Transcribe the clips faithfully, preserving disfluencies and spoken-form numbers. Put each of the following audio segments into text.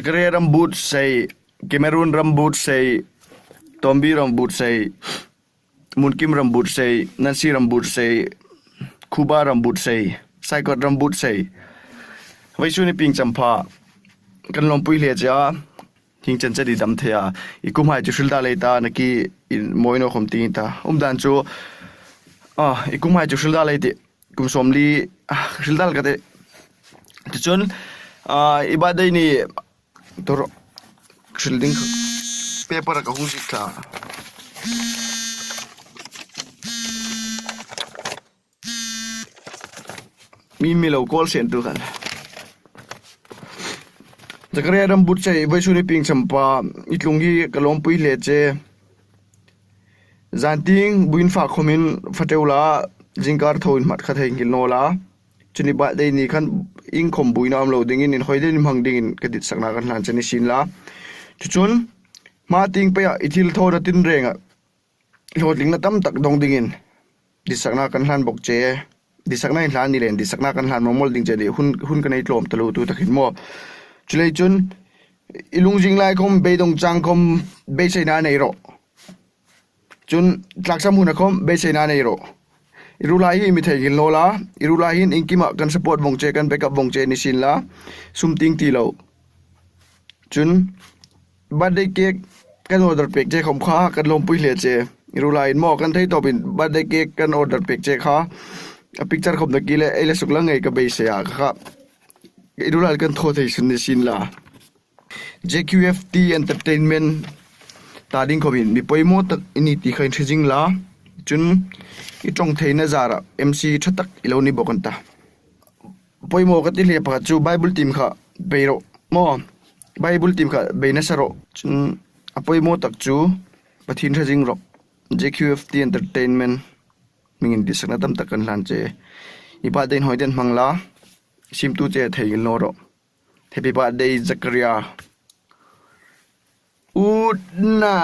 Kre Rambutsei, Cameroon Rambutsei, Tombi Rambutsei, Munkim Rambutsei, Nansi Rambutsei, Khuba Rambutsei, Saikot Rambutsei. Vawisun ni pieng champha kan lawmpui hle che a, hieng chen che ding dam thei a. I kum hai chu hril dal ei ta, na ki in mawi naw khawm ti ta. Umdan chu, a, i kum hai chu hril dal ei tih. Kum sawmli, a, hril dal ka tih. Tichun, a, i birthday ni tur hril ding paper ka hung ziek ta. Mi mi lo call sen tu khan. Zakaria Rambutsei, vawisun ni pieng champha, i tlung hi ka lawmpui hle che. Zantieng buin fak khawmin fak teu la, zingkar tho inhmat kha thei nghil naw la. Chun i birthday ni khan iengkhawm buoina um lo dingin, inhawi deuin i hmang dingin ka ditsakna kan hlan che ni sien la. Chu chun, hma tieng peia i thilthawna tinrenga hlawtlingna tam tak dawng dingin ditsakna kan hlan bawk che. Ditsakna inhlan ni leiin, ditsakna kan hlan mawlmawl ding che ni, hun, hun ka nei tlawm taluo tu takin maw. Chuleiin chun, i lungzing lai khawm, beidawng chang khawm, beiseina nei rawh. Chun, tlaksam huna khawm, beiseina nei rawh. I ruolhai hi mi thei nghil naw la, i ruolhai hin iengkima kan support vawng che, kan backup vawng che ni sien la, sum tieng ti lo. Chun, birthday cake kan order pek che khawm kha, kan lawmpui hle che. I ruolhai hin maw, kan thei tawpin birthday cake kan order pek che kha. A picture khawm na ki le, ei la suklang ngei ka beisei a kha. I ruolhai kan thaw thei sun ni sien la. J Q F T Entertainment ta ding khawmin mi poimaw tak i ni ti kha in hre zing la. Chun, i ṭawng theina zara M C ṭha tak i lo ni bawk an ta. Poimaw ka ti hle pakhat chu Bible team kha bei rawh. Maw, Bible team kha bei nasa rawh. Chun, a poimaw tak chu Pathien hre zing rawh. J Q F T Entertainment hmingin ditsakna tam tak kan hlan che. I birthday inhawi deuin hmang la. Siemtu che thei nghil naw rawh. Happy birthday, Zakaria. Utna.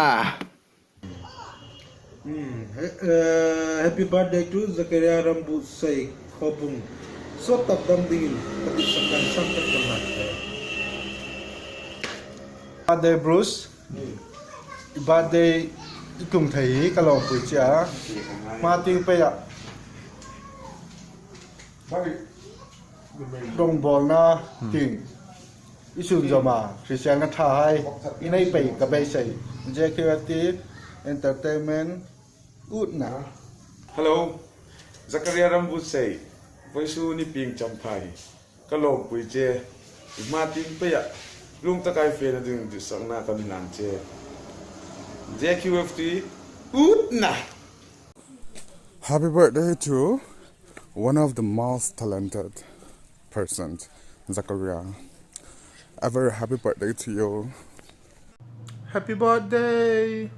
Hmm, he-, eh, happy birthday to Zakaria Rambutsei Khawbung. Sawt tak dam dingin ka ditsakna san tak kan hlan che. Birthday, Bruce. Hmm. I birthday i tlung thei hi ka lawmpui che a. Hma tieng peia rawngbawlna tieng i sunzawm a, hriselna ṭhahai i nei pei ka beisei. J Q F T Entertainment, utna. Hello, Zakaria Rambutsei, vawisun ni pieng champha hi ka lawmpui che. I hma tieng peia lung taka i fena ding ditsakna kan hlan che. J Q F T, utna. Happy birthday to one of the most talented persons, Zakaria. A very happy birthday to you. Happy birthday.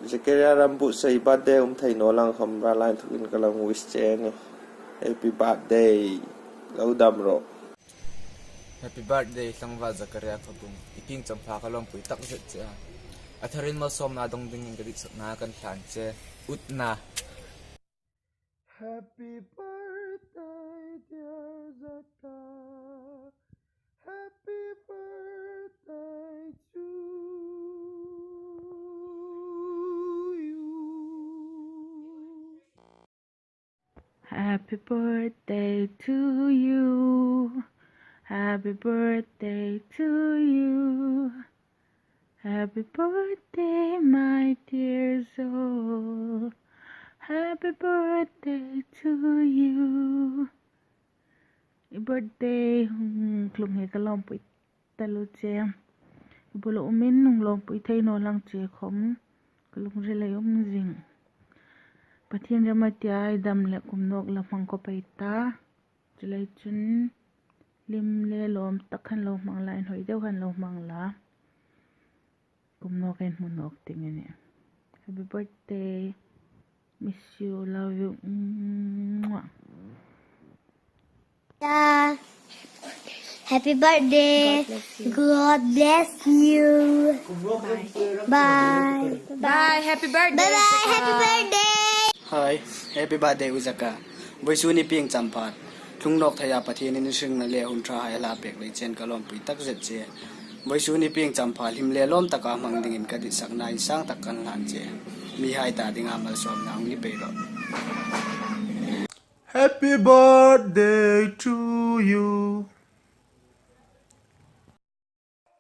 Zakaria Rambutsei, birthday um thei naw lang khawm, ra lai thukin ka lo wish che a nih. Happy birthday. Lo dam rawh. Happy birthday, tlangval Zakaria Khawbung. I pieng champha ka lawmpui takzet che a. A tharin malsawmna dawng dingin ka ditsakna kan hlan che. Utna. Happy birthday, dear Zaka. Happy birthday to you. Happy birthday to you. Happy birthday to you. Happy birthday, my dear Zol. Happy birthday to you. I birthday hung tlung hi ka lawmpui taluo che. I bula umin hung lawmpui thei naw lang che khawm ka lungrila um zing. Pathien rama tia i dam le kum nawk la hmang khawp ei ta. Chuleiin chun lim le lawm tak khan lo hmang la, inhawi deu khan lo hmang la. Kum nawk in hmu nawk ding a nih. Happy birthday. Miss you, love you. Mwah. Yeah. Happy birthday. God bless you. God bless you. Bye. Bye. Happy birthday, Bye bye. Zaka. Happy birthday. Hi. Happy birthday, u Zaka. Vawisun ni pieng champha. tlung nawk theia Pathienin hringna le hun ṭha hai a hla pek lei chen ka lawmpui tak zet che. Vawisun i pieng champha hlim le lawm taka hmang dingin ka ditsakna insang tak kan hlan che. Mihai ta dinga malsawmna hung ni pei rawh. Happy birthday to you.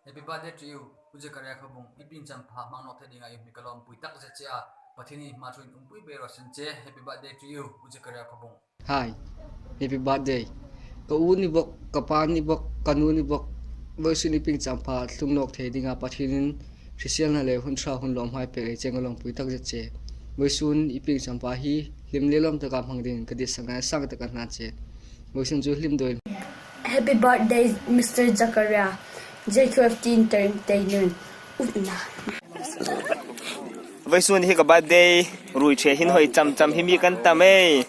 Happy birthday to you, U Zakaria Khawbung. I pieng champha hmang nawk thei dinga i mi ka lawmpui tak zet che a. Pathienin hma ṭhuoin umpui bei raw seh che. Happy birthday to you, U Zakaria Khawbung. Hi. Happy birthday. Ka u ni bawk, ka pa ni bawk, ka nu ni bawk. Vawisun i pieng champha tlung nawk thei dinga Pathienin hriselna le hun ṭha hun lawmhai pek lei chen ka lawmpui tak zet che. Vawisun i pieng champha hi hlim le lawm taka hmang dingin ka ditsakna insang tak kan hlan che. Vawisun chu hlim dawin. Happy birthday, Mister Zakaria. J Q F T Entertainment. Utna. Vawisun hi ka birthday ruoi ṭhe hin hoi cham cham hi mi kan tam ei.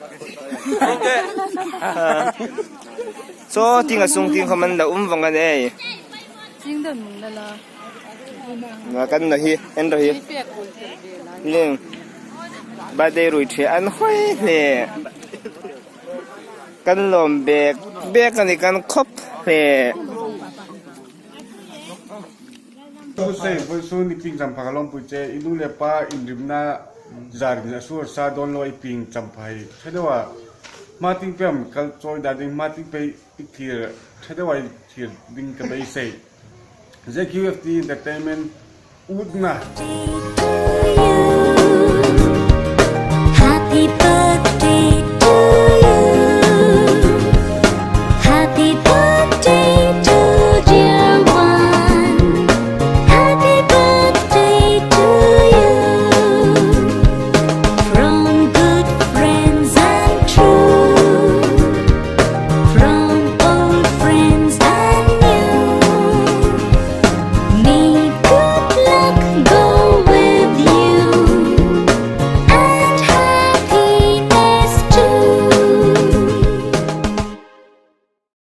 Saw ting a sung ting kha man la um vang an ei. Ting dan mung la la. Nga kan na hi, en ro hi. Ling. Birthday ruoi ṭhe an hoi hle. Kan lawm bek, bek a ni kan khawp hle. Vawisun i pieng champha ka lawmpui che, i nu le pa inrimna zarin a suol sa dawn lo i pieng champha hi. Ṭha deu a, hma tieng pei am kal chawi dan ding, hma tieng pei i thlir, ṭha deu a i thlir ding ka beisei. J Q F T Entertainment, utna.